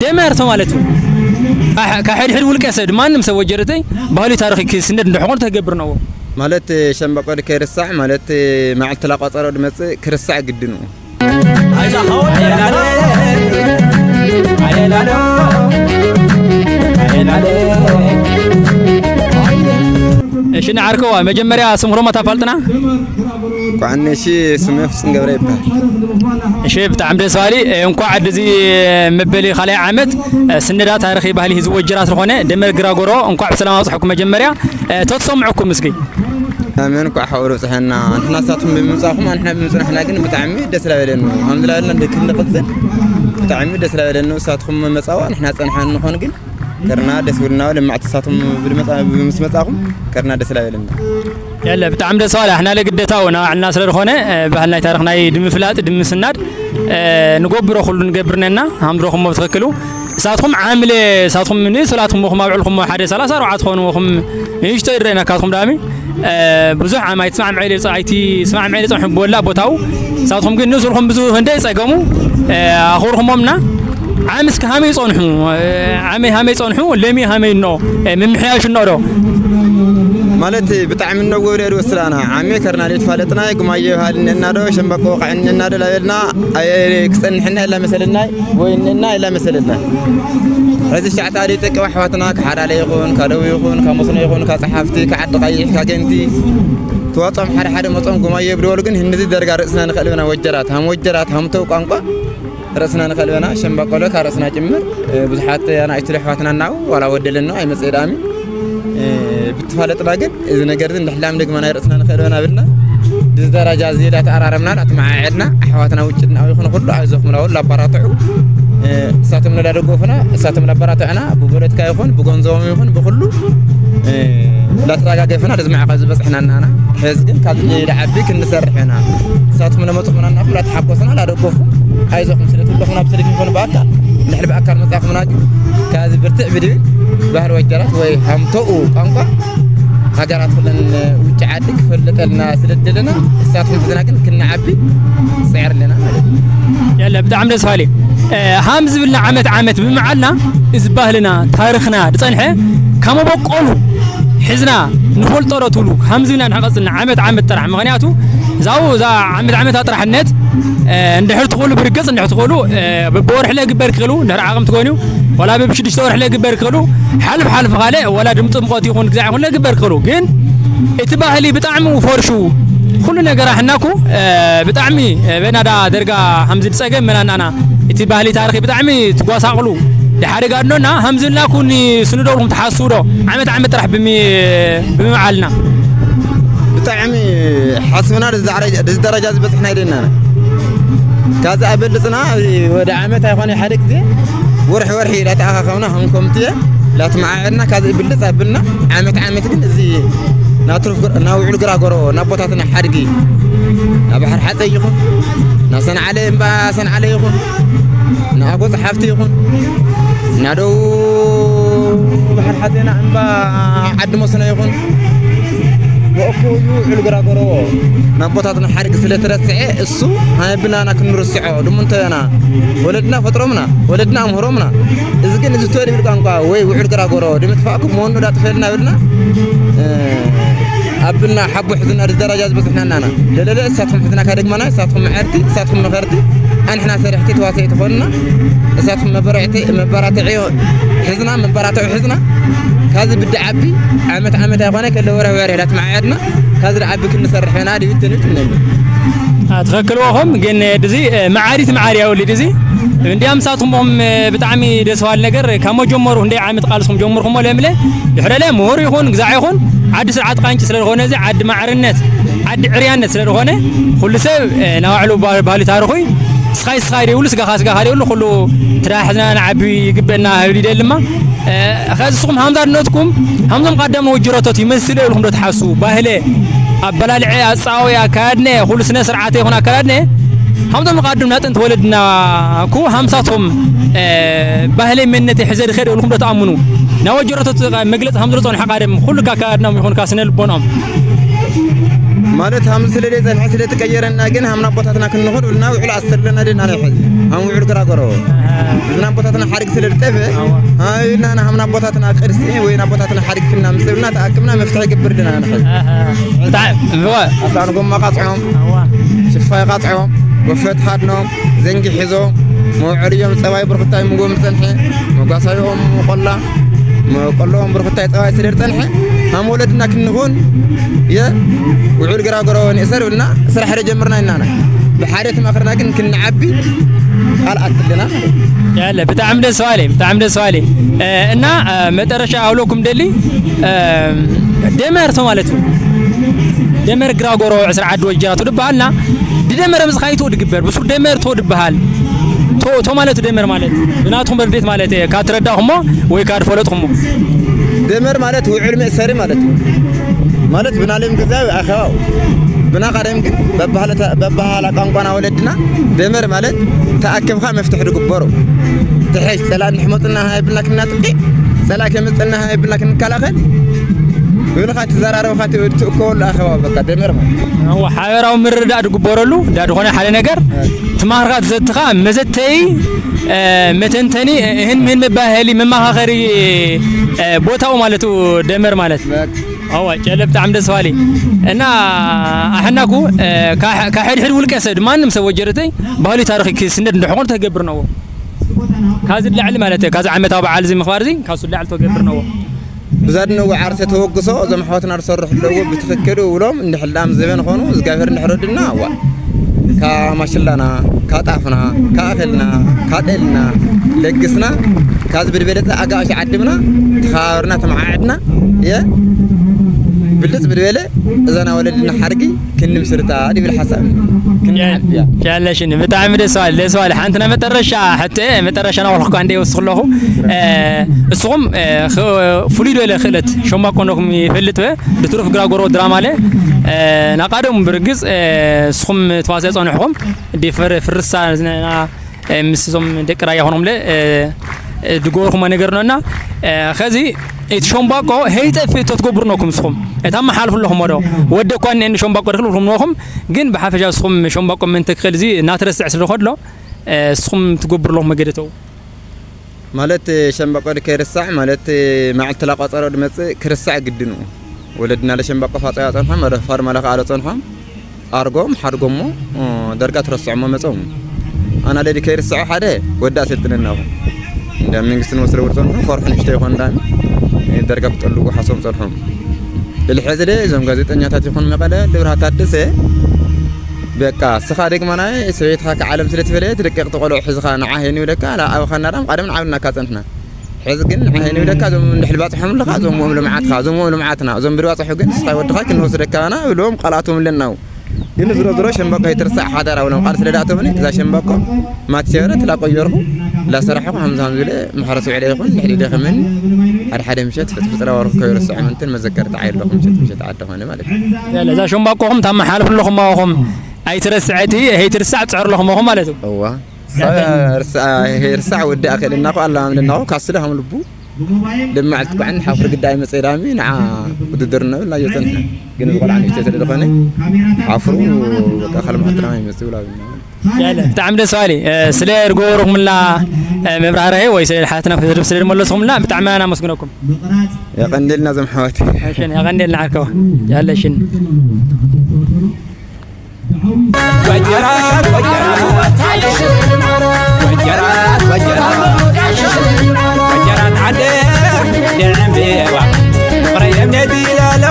ደመርቶ ማለት እዩ። ካብ ሕድሕድ ውልቀ ሰብ ማንም ሰብ ወጀረተይ ባህሊ ታሪኽ ክስነድ እንደሕኾን ተገብር ነው። ማለት ሸምበቆ ከይርሳዕ ማለት መዓልቲ ላቋጸሮ ድመጽእ ክርሳዕ ግድን እዩ። እሺ ንዓርከዋ መጀመርያ ስምሮማ ታፋልጥና። ቋዕነሺ ስሜ ፍጹም ገብረ ይበሃል። እሺ ብጣዕሚ ደስ ባሊ። እንኳዕ ድዚ መበሊ ካልኣይ ዓመት ስነዳ ታሪኺ ባህሊ ህዝቢ ወጀራት ዝኾነ ደመር ግራጎሮ እንኳዕ ብሰላም ኣብጽሐኩም። መጀመርያ ተትሰምዑኩም እስኪ። ኣሜን። እንኳዕ ሓውሩ ጽሐና። ንሕና ሳትኩም ብምምጻኹም ኣንሕና ብምጽናሕና ግን ብጣዕሚ ደስ ላበለኒ። ኣምዝላበለና ክንድቕጽል ብጣዕሚ ደስ ላበለኒ። ሳትኩም መጻዋ ንሕና ጸንሓን ንኾን ግን ከርና ደስ ብልና ልማዕቲ ሳትኩም ብምስ መጻኹም ከርና ደስ ላበለኒ። የለ ብጣዕሚ ደስ ዋላ። እሕና ለግደታው ናባዕልና ስለ ዝኾነ ባህል ናይ ታሪኽ ናይ ድምፍላጥ ድምስናድ ንጎብሮ ኩሉ ንገብርነና ሃምድሮኹሞ ብትኽክሉ። እሳትኩም ዓምለ እሳትኩም ንስላትኩም ኹም ኣብዕልኩም ሓደ ሰላሳ ኣርባዕተ ትኾኑ ኹም ንእሽቶ ይረአና ካትኩም ዳሚ ብዙሕ ዓም ኣይትስማዕምዐ ኢለ ጸ- ኣይትስማዕምዐ ኢለ ጸንሑ ብወላ ቦታው። እሳትኩም ግን ንስልኩም ብዙ ህንደ ይጸገሙ ኣኹርኩሞምና። ዓም እስከ ሃመይ ጸንሑ ዓመይ ሃመይ ጸንሑ ለሚ ሃመይ ኖ ምምሕያሽ ኖ ዶ? ማለት ብጣዕሚ ነው ወደ ወስላና ዓሜ ከርና ሌት ፋለጥና ጉማየ ሃልነና ዶ ሸምበቆ ቃዕነና ዶ ላበልና ኣየ ክጸንሕና ኢላ መሰልና ወይ እነና ኢላ መሰልና። ሕዚ ሻዕታ ዶ ይጠቀም ኣሕዋትና ካሓዳለ ይኹን ካደው ይኹን ካመስኖ ይኹን ካጸሓፍቲ ካዓዲ ቀይሕ ካገንቲ ተዋጾም ሓደ ሓደ መጾም ጉማየ ብደወሉ ግን ህንዚ ደርጋ ርእስና ንኽእል ብና ወጀራት ሃም ወጀራት ሃምተው ቋንቋ ርእስና ንኸልበና ሸምባቆሎ ካብ ርእስና ጭምር ብዙሓት ኣናእሽቱ ኣሕዋትና እናው ዋላ ወደለና ኣይመጽእ ዳኣሚ ብትፋለጥና ግን እዚ ነገር እዚ ንድሕላም ደግመ ናይ ርእስና ንኸልበና ብልና እዚ ደረጃ እዚ ላተኣራረምና ላተመዓዐድና ኣሕዋትና ውጭ ድናው ይኹን ኩሉ ኣይዞኹም ላው ላባራትዑ እሳቶም ለዳደጎፍና እሳቶም ላባራትዕና ብፖለቲካ ይኹን ብገንዘቦም ይኹን ብኩሉ ላተራጋገፍና ለዝመዓቐ ዝበፅሕና እናና ሕዚ ግን ካብ ዝዓቢ ክንሰርሕ ኢና እሳቶም ለመፅኹና እናኹም ላተሓጎስና ላደጎፉ ኣይዞኹም ስለ ትብለኹም ኣብ ስልክ ይኹን ብኣካል ንድሕሪ ብኣካል መፃኹምና ግን ካብዚ ብርትዕ ብድብል ባህሪ ወጀራት ወይ ሃምቶኡ ቋንቋ ሃገራት ኩለን ውጭ ዓዲ ክፈልጠልና ስለ ደለና እሳትኩም ሕዝና ግን ክንዓቢ ፅዕር ኣለና ማለት እዩ። የለ ብጣዕሚ ደስ ባሊ ሃም ዝብልና ዓመት ዓመት ብምዓልና እዚ ባህልና ታሪኽና ዝፀንሐ ካብ መበቆሉ ሕዝና ንፈልጦ ዶ ትብሉ ሃም ዝብልና ንሕቐፅልና ዓመት ዓመት ጥራሕ ምኽንያቱ እዛው እዛ ዓመት ዓመት ኣጥራሕነት እንድሕር ትኽእሉ ብርግፅ እንድሕር ትኽእሉ ብወርሒ ለግበር ክኽእሉ እንድሕር ዓቕም ትኾንዩ ወላ ብሽዱሽተ ወርሒ ለግበር ክኽእሉ ሓልፍ ሓልፍ ካልእ ወላ ድም ጥምቆት ይኹን ግዛዕ ይኹን ለግበር ክኽእሉ ግን እቲ ባህሊ ብጣዕሚ ፈርሹ ኩሉ ነገር ኣሕናኩ ብጣዕሚ በናዳ ደርጋ ሃምዚ ዝፀገም መናናና እቲ ባህሊ ታሪኺ ብጣዕሚ ትጓሳቕሉ ድሓደጋ ኣድኖና ሃምዝልናኩ ስንደውልኩም ትሓስቡ ዶ ዓመት ዓመት ጥራሕ ብምዓልና ብጣዕሚ ሓስብና እዚ ደረጃ ዝበፅሕና ይደናና ካዚ ኣበልፅና ወደ ዓመት ኣይኮነ ሓደ ግዜ ወርሒ ወርሒ ላተኣኻኸብና ከም ኮሚቴ ላተመዓዐድና ካብዚ ብልፅ ኣብልና ዓመት ዓመት ግን እዚ ናብ ትሩፍ ግር- ናብ ውዕል ግራጎሮ ናብ ቦታትና ሓድጊ ናብ ባሕር ሓፀይ ይኹን ናብ ሰንዓለ እምባ ሰንዓለ ይኹን ንኣጎ ፀሓፍቲ ይኹን ናደው ባሕር ሓፀይና እምባ ዓዲ መስኖ ይኹን ወእኮ እዩ ውዕል ግራጎሮ ናብ ቦታትና ሓድጊ ስለተረስዐ እሱ ሃይብናና ክንርስዖ ድሙንተና ወለድና ፈጥሮምና ወለድና ኣምህሮምና እዚ ግን እዚ ትወል ይብል ቋንቋ ወይ ውዕል ግራጎሮ ድምጥፋእኩም መወንኡ ዳጥፈልና ብልና ኣብልና ሓቦ ሕዝና እዚ ደረጃ ዝበፅሕናናና ለለለ እሳትኩም ሕዝና ካደግመና እሳትኩም መዐርቲ እሳትኩም መኸርቲ ኣንሕና ሰረሕቲ ተዋሳኢ ትኾንና እሳትኩም መበረዕቲ መበራትዒ ሕዝና መበራትዒ ሕዝና ካዚ ብዲ ዓቢ ዓመት ዓመት ኣይኮነ ከለ ወረ ወረ ዳትመዓየድና ካዚ ዓቢ ክንሰርሕ ኢና ድብል ትንብል ትነኒ ትኸክልዎኹም ግን ድዚ መዓሪት መዓሪ ያውሊድ እዚ እንዲያም ሳትኹምም ብጣዕሚ ደስ ባል ነገር ካብ መጀመሩ እንደ ዓመት ቃልስኹም ጀምርኩሞ ለምለ ድሕረለ ምሁር ይኹን ግዛዕ ይኹን ዓዲ ስርዓት ቃንጭ ስለ ዝኾነ እዚ ዓዲ ማዕርነት ዓዲ ዕርያነት ስለ ዝኾነ ኩሉ ሰብ ናባዕሉ ባህሊ ታሪኹ ስኻይ ስኻይ ደይብሉ ስጋኻ ስጋኻ ደይብሉ ኩሉ ትራሕዝና ንዓቢ ይግበና ህብል ይደልማ ከዚ ስኹም ሃምዛ ድነትኩም ሃምዞም ቀደም ወጅረቶት ይመስል ኢልኩም ዶ ትሓስቡ ባህለ ኣበላልዐ ኣጻወያ ኣካያድነ ኩሉ ስነ ስርዓተ ይኹን ኣካያድነ ሃምዞም ቀደም ናጥንት ወለድና ኩ ሃምሳቶም ባህለ መንነት ሕዘ ድኸደ ኢልኩም ዶ ተኣምኑ ናብ ወጅረቶት መግለጽ ሃምዞ ጾን ሓቃደም ኩሉ ካካያድናም ይኹን ካስነ ልቦኖም ማለት ሃምዚ ስለ ዘይጸንሐ ስለ ትቀየረና ግን ሃምና ቦታትና ክንኹን ብልና ውዕል ኣስተርለና ደና ናይ ሕዚ ሃም ውዕል ግራጎሮ እዚ ናይ ኣቦታትና ሓድጊ ስለ ዝጠፍእ፣ ኣዎ። ኣይ፣ ኢልና ንሃም ናይ ኣቦታትና ቅርሲ ወይ ናይ ኣቦታትና ሓድጊ ክና ምስ ብልና ተኣክብና መፍትሒ ይገብር ድና ንሕል። ኣሃ። ብጣዕሚ፣ እወ። ኣሳን ጎማ ቃጽዖም፣ ኣዋ። ሽፋይ ቃጽዖም፣ ወፈት ሃድኖም፣ ዘንጊ ሒዞም፣ መውዐልዮም ጸባይ ብርክታይ ምግቦም ዝጸንሐ፣ መጓሳዮም ቆላ፣ መቆሎም ብርክታይ ጸባይ ስለ ዝጸንሐ፣ ሃም ወለድና ክንኹን፣ የ፣ ውዑል ግራጎሮ ንእሰር ብልና ስራሕ ደ ጀምርና ኢናና። ብሓደ ተማኽርና ግን ክንዓቢ ቃል ኣትልና ማለት እዩ። ያለ ብጣዕሚ ደስ በሃሊ፣ ብጣዕሚ ደስ በሃሊ። እ፣ እና፣ እ፣ መጠረሻ ኣውሎኩም ደሊ፣ እ፣ ደመር ቶ ማለት እዩ። ደመር ግራጎሮ ዕስራ ዓዲ ወጀራቱ ድበሃልና፣ ድደመረ ምስ ኻይቶ ድግበር፣ ብሱ ደመር ቶ ድበሃል። ቶ፣ ቶ ማለት ደመር ማለት፣ ብናትኩም በርዴት ማለት እየ፣ ካብ ትረዳእኹሞ ወይ ካብ ድፈለጥኹሞ። ደመር ማለት ውዕል መእሰሪ ማለት እዩ። ማለት ብናለም ግዛዊ ኣኸባው። ብና ቀደም ግን በባህለ ተ-፣ በባህላ ቋንቋና ወለድና ደመር ማለት ተኣክብካ መፍትሕ ድግበሩ። ትሕሽ ጸላ ንሕመጥና ሃይብልና ክናጥቂ፣ ጸላ ከመጽና ሃይብልና ክንከላኸል። ብልኻ ትዘራረብካ ትእከበሉ ኣኸባው በቃ ደመር ማለት። እዋ፣ ሓበራዊ ምርዳእ ድግበረሉ፣ እንዳ ድኾነ ሓደ ነገር፣ ትማኽርካ ትሰትኻ መዘተይ፣ እ፣ መተንተኒ፣ እ፣ ህን ምህን መባህሊ፣ መማኻኸሪ፣ እ፣ ቦታኡ ማለት እዩ ደመር ማለት። በቃ። ኣዋ፣ ጨለ ብጣዕሚ ደስ በሃሊ። እና ኣሕናኩ፣ እ፣ ካ-፣ ካብ ሕድሕድ ውልቀ ሰብ፣ ማንም ሰብ ወጀረተይ ባህሊ ታሪኽ ክስነድ እንደሆነ ተገብር ነው። ካዚ ላዕሊ ማለት እዩ፣ ካዚ ዓመታዊ በዓል እዚ ምኽባር እዚ፣ ካብሱ ላዕሊ ተገብር ነው። ብዛድነው ዓርሰ ተወግሶ እዞም ኣሕዋትና ዝሰርሑ ኣለዎ ብትኽክል ውሎም እንድሕላም ዘበን ኾኑ እግዚኣብሔር እንድሕረድና እዋ ካብ ማሽላና ካብ ጣፍና ካብ እኽልና ካብ ጤልና ለግስና ካብ ዝብልበለፀ ኣጋእሽ ዓድምና ተኸባበርና ተመዓዕድና እየ ብልፅ ብልበለ እዛ ናይ ወለድና ሓድጊ ክንምስርታ ድብል ሓሳብ ክንዓብያ። ሻለሽን ብጣዕሚ ደስ በሃሊ ደስ በሃሊ። ሓንቲ ናይ መጠረሻ ሕቶ መጠረሻ ናበልኩ እንደ ይወስኽ ኣለኹ። እ፣ እስኹም፣ እ፣ ኽ-፣ ፍሉይ ዝበለ ክእለት ሸምባቆ ነኹም ይፈልጥ በ? ብትሩፍ ግራጎሮ ድራማ ለ፣ እ፣ ናቃደም ብርግጽ፣ እ፣ እስኹም ተዋሳኢ ጸንሕኹም፣ ዲ ፍር-፣ ፍርሳ ዝነ-፣ ና-፣ እ፣ ምስ እዞም ደቂ ራያ ኾኖም ለ፣ እ፣ እ፣ ድጎርኹም ነገር ነውና፣ እ፣ ኸዚ እቲ ሸምባቆ ሄይጠፍእ ተትገብሩ ነኩም እስኹም። እታ መሓልፉ ኣለኹም ወዶ። ወደ እኳ እኔ ሸምባቆ ድኽል ብልኹም ነኹም፣ ግን ብሓፈሻ እስኹም ሸምባቆ ምን ተክል እዚ እናተረስዕ ስለ ዝኾድሎ፣ እ፣ እስኹም ትገብሩ ኣለኹም መገደተው። ማለት ሸምባቆ ከይርሳዕ ማለት መዓልቲ ላቆጸሮ ድመጽእ ክርስዕ ግድኑ። ወለድና ለሸምባቆ ፋጦ ያጸንሖም፣ ረፋር መለኻ ኣለ ጸንሖም። ኣርጎም ሓድጎሞ፣ እ፣ ደርጋ ትረስዖሞ መጾም። ኣና ለዲ ከይርስዖ ሓደ ወዳ ስልጥንናኹ። እንደ መንግስትን ወስረ ውርጾም ፈርሑ ንሽተ ይኾን ዳን ደርጋ ክጠልጉ ሓሶም ጸንሖም። ልልሐዚ ለ እዞም ጋዜጠኛታት ይኹን መቐለ ልብርሃ ታደሰ በቃ ስኻ ደግማና ሰበይትኻ ከዓለም ስለ ትፈለየት ደቀቕ ተቆልዑ ሕዝኻ ንዓ ሄን ይብለካ ላ ኣበኻ እናዳም ቀደም ንዓብና ካጸንሕና ሕዚ ግን ንዓ ሄን ይብለካ እዞም እንድሕል ባጽሖም ኣለኻ እዞም ዎም ልምዓትኻ እዞም ዎም ልምዓትና እዞም ብድባጽሑ ግን ስኻ ወድኻ ክንወስደካና ብሎም ቃልኣቶም ኣለናው። ግን ዝሮ ዝሮ ሸምበቆ ይትርሳዕ ሓዳር ኣብሎም ቃል ስለ ዳእተውኒ እዛ ሸምበቆ ማትሸረ ትላቆየርኹ ላሰራሕኹ ሃምዛ ሃምዝለ ማሕረስ ውዕለ ይኹን ንሕዲ ደኸመኒ ሓደ ሓደ ምሸት ፍጥፍጥራ ወርኩ ከይረስዖ ምንትን መዘከርታ ዓይለኹ ምሸት ምሸት ዓደ ኾነ ማለት እዩ። ያለ እዛ ሸምባቆኹም ታመሓልፉ ኣለኹም ኣኹም ኣይትረስዐቲ ሄይትርሳዕ ትጸዕር ኣለኹም ኣኹም ማለት እዩ። እዋ ርሳዕ ወዲ ኣኽእል እናኹ ኣላማምድ እናኹ ካስለ ከም ልቡ ልማዕልቲ ኳዕን ሓፍሪ ግዳይ መጸዳሚ ንዓ ውድድር ነብልና እዮ ጸንሐ ግን ቆልዓ ንእሽተይ ስለ ዝኾነ ሓፍሩ በቃ ካልማዕትና ይመጽእ ውላብና ያለ ብጣዕሚ ደስ በሃሊ። እ፣ ስለ ዝገበርኩምላ፣ እ፣ መብራህርሂ ወይ ስለ ሓትና ስለ ዝመለስኩምላ ብጣዕሚ ኣና ኣመስግነኩም። የቐንደልና እዞም ሓወት። እሺ፣ የቐንደልና ዓርከባ። ያለሽን። ወጀራት፣ ወጀራት፣ ወጀራት፣ ወጀራት፣ ወጀራት ዓደ፣ ደዕምቤባ፣ ፍቕረይ እምነት ይላሎ፣